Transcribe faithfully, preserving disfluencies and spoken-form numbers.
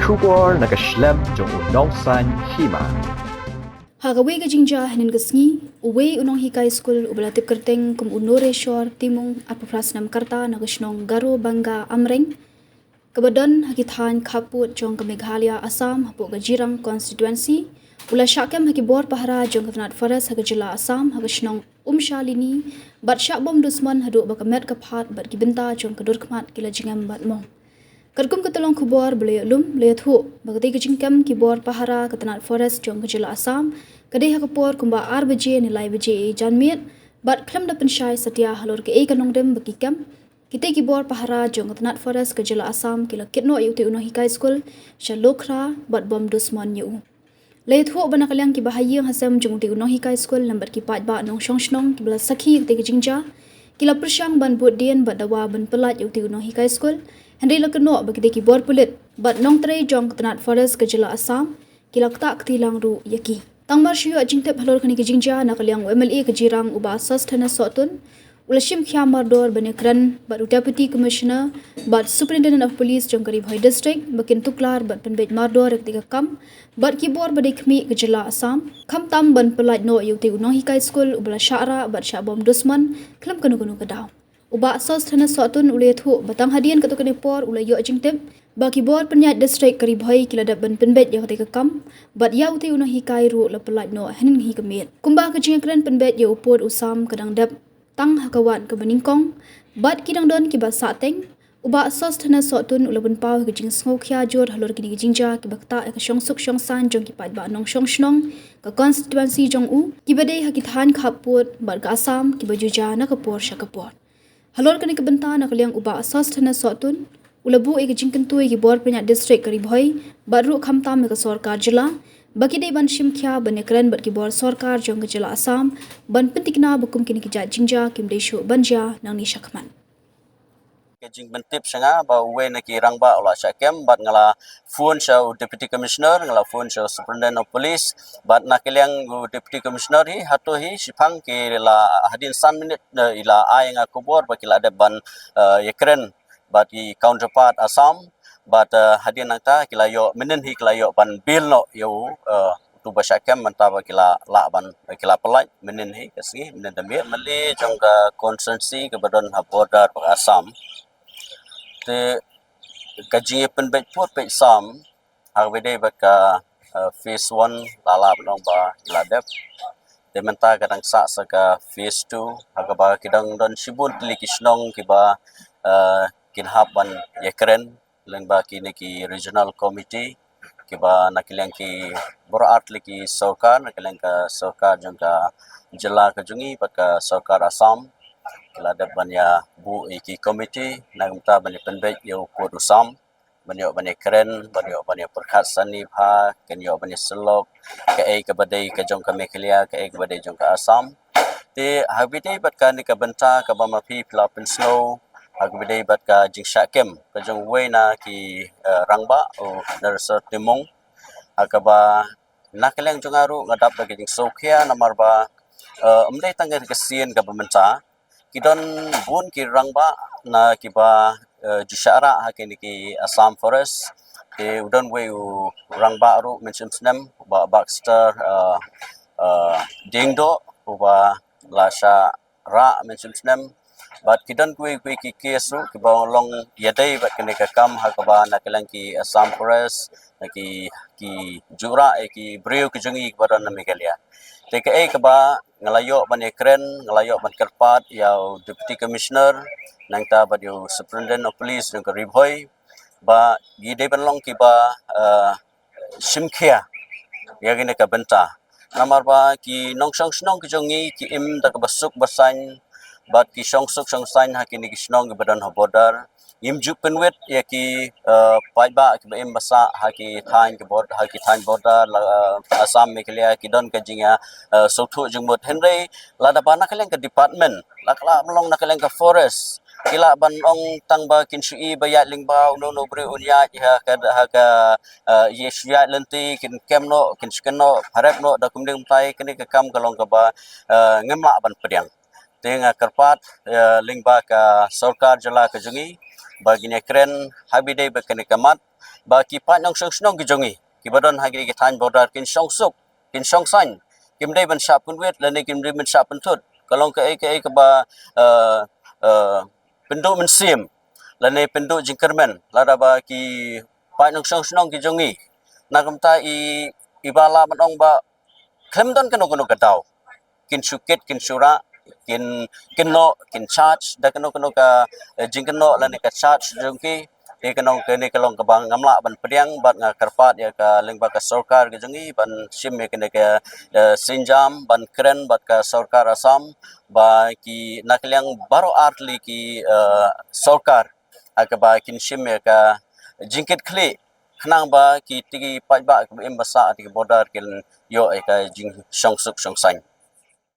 Khubor na ka shlem jong u nongsaiñ hima. Ha kawei ka jingjia hynnin ka sngi, uwei u nonghikai skul uba la tip kyrteng kum u Noreshwar Timung, arphew phra snem ka rta, na ka shnong Garo Banga Amreng, kaba don ha ki thaiñ khappud jong ka Meghalaya Assam hapoh ka Jirang constituency, u la shah kem ha ki bor pahara jong ka tnat forest ha ka jylla Assam ha ka shnong Umshalini, bad shah bom dusmon haduh ba ka met ka phad bad ki bynta jong ka dur khmat ki la jngem bad mong. Katkum ka tyllong khubor ba la ïoh lum, la ïathuh ba katei ka jingkem ki bor pahara ka tnat forest jong ka jylla Assam ka dei ha ka por kumba ar baje ne lai baje janmiet, bad khlem da pynshai satia halor kaei ka nongrim ba ki kem, kitei ki bor pahara jong ka tnat forest ka jylla Assam ki la kit noh ïa utei u nonghikai skul sha Lokhra bad bom dusmon ïa u. La ïathuh ba na ka liang kiba ha ïing ha sem jong utei u nonghikai skul lem bad ki paidbah nongshong shnong kiba la sakhi ïa katei ka jingjia, ki la pyrshang ban bud dien bad dawa ban pyllait ïa utei u nonghikai skul, hynrei la kynnoh ba kitei ki bor pulit bad nongtrei jong ka tnat forest ka jylla Assam ki la ktah kti lang ruh ïa ki. Tang mar shu ïoh jingtip halor kane ka jingjia, na ka liang u M L A ka Jirang u Bah Sosthenes Sohtun u la shim khia mardor ban ïakren bad u Deputy Commissioner bad Superintendent of Police jong ka Ri Bhoi District ba kin tuklar bad pynbeit mardor ïa katei ka kam bad ki bor ba dei khmih ka jylla Assam, khamtam ban pyllait noh ïa utei u nonghikai skul uba la shah rah bad shah bom dusmon khlem kano kano ka daw. U Bah Sosthenes Sohtun u la ïathuh ba tang hadien katto katne por u la ïoh jingtip ba ki bor pynïaid district ka Ri Bhoi ki la dep ban pynbeit ïa katei ka kam, bad ïa utei u nonghikai ruh la pyllait noh hynnin hi ka miet. Kumba ka jingïakren pynbeit ïa u pud u sam ka dang dep tang ha ka wad kaba nyngkong, bad ki dang don kiba sahteng, u Bah Sosthenes Sohtun u la pynpaw ïa ka jingsngewkhia jur halor kine ki jingjia kiba ktah ïa ka shongsuk shongsaiñ jong ki paidbah nongshong shnong ka constituency jong u, kiba dei ha ki thaiñ khappud bad ka Assam kiba ju jia na ka por sha ka por. Halor kane ka bynta, na ka liang u Bah Sosthenes Sohtun u la buh ïa ka jingkyntu ïa ki bor pynïaid district ka Ri Bhoi bad ruh khamtam ïa ka sorkar jylla ba ki dei ban shim khia ban ïakren bad ki bor sorkar jong ka jylla Assam ban pyntikna ba kum kine ki jait jingjia kim dei shuh ban jia nangne shakhmat. Ka jingpyntip sha nga ba uwei na ki rangbah u la shah kem, bad nga la phone sha u Deputy Commissioner, nga la phone sha u Superintendent of Police, bad na ka liang u Deputy Commissioner hi, hato hi shiphang ki la hadien san minit, eh, i la ai nga khubor ba ki la dep ban, eh, ïakren bad ki counterpart Assam, bad, eh, hadien nangta ki la ïoh, mynnin hi ki la ïoh ban bail noh ïa u, eh, utu ba shah kem, mynta ba ki la lah ban, ki la pyllait mynnin hi ka sngi, mynnin da miet, mali jong ka constituency kaba don ha border bad Assam. Te ka jingïapynbeit pud beit sam ha kaba dei bad ka, eh, phase one la lah ban ong ba ki la dep. Te mynta ka dang sah sa ka phase two ha kaba ki dang don shibun tylli ki shnong kiba, eh, kin hap ban ïakren lyngba kine ki regional committee kiba na ka liang ki baroh ar tylli ki sorkar, na ka liang ka sorkar jong ka jylla ka jong ngi bad ka sorkar Assam, ki la dep ban ïabuh ïa ki committee na ka bynta ban ïapynbeit ïa u pud u sam, ban ïoh ban ïakren, ban ïoh ban ïapyrkhat sani bha, kin ïoh ban ïasyllok kaei kaba dei ka jong ka Meghalaya, kaei kaba dei jong ka Assam. Te ha kaba dei bad kane ka bynta kaba ma phi phi la pynsngew ha kaba dei bad ka jingshah kem ka jong uwei na ki, eh, rangbah, u Noreshwar Timung, ha kaba na ka liang jong nga ruh nga dap da ka jingsngewkhia namar ba, eh, ym dei tang ka sien kaba mynta, ki don bun ki rangbah na kiba, eh, ju shah rah ha kine ki Assam Forest. Te u don uwei u rangbah ruh mynshem snem, u Bah Baxter, eh, eh, Diengdoh, uba la shah rah mynshem snem. Bad ki don kiwei kiwei ki case ruh kiba long ïadei bad kane ka kam ha kaba na ka liang ki Assam Forest, na ki, ki ju rah ïa ki briew ki jong ngi kiba don na Meghalaya. Te kaei kaba nga la ïoh ban ïakren, nga la ïoh ban kyrpad ïa u Deputy Commissioner, nangta bad ïa u Superintendent of Police jong ka Ri Bhoi, ba ki dei ban long kiba, eh, shim khia ïa kane ka bynta. Namar ba ki nongshong shnong ki jong ngi ki im da kaba suk ba saiñ, bad ki shongsuk shongsaiñ ha kine ki shnong kiba don ha border. Ngim ju pynwit ïa ki, eh, paidbah kiba im ba sah ha ki thaiñ ki bor-, ha ki thaiñ border la, eh, Assam Meghalaya ki don ka jingïa, eh, sngewthuh jingmut, hynrei lada ba na ka liang ka department, la ka la long na ka liang ka forest, ki lah ban ong tang ba kin shu i ba ïaid lyngba, uno uno u briew un ïaid ha ka, ha ka, eh, ïa shu ïaid lynti, kin kem noh, kin shu kem noh, pharep noh da kumne kumtai, kane ka kam ka long kaba, eh, ngim lah ban pdiang. Te nga kyrpad, eh, lyngba ka sorkar jylla ka jong ngi ba kin ïakren ha kaba dei bad kane ka mat, ba ki paid nongshong shnong ki jong ngi kiba don ha ki thaiñ border kin shong suk, kin shong saiñ, kim dei ban shah pynwit lane kim dei ban shah pynthut. Ka long kaei kaei kaba uh, uh, pynduh mynsiem lane pynduh jingkyrmen lada ba ki paid nongshong shnong ki jong ngi. Na kumta i iba lah ban ong ba khlem don kano kano ka daw kin shu kit, kin shu rah, kin, kin noh, kin charge da kano kano ka eh, jingkynnoh lane ka charge jong ki. Te ka nong kane ka long kaba ngam lah ban pdiang bad nga kyrpad ïa ka lyngba ka sorkar ka jong ngi ban shim ïa kane ka eh, sienjam ban kren bad ka sorkar Assam ba ki na ka liang baroh artylli ki eh, sorkar ha kaba kin shim ïa ka jingkit khlieh khnang ba ki tiki paidbah kiba im ba sah ha tiki border kin ïoh ïa ka jingshong suk shong saiñ.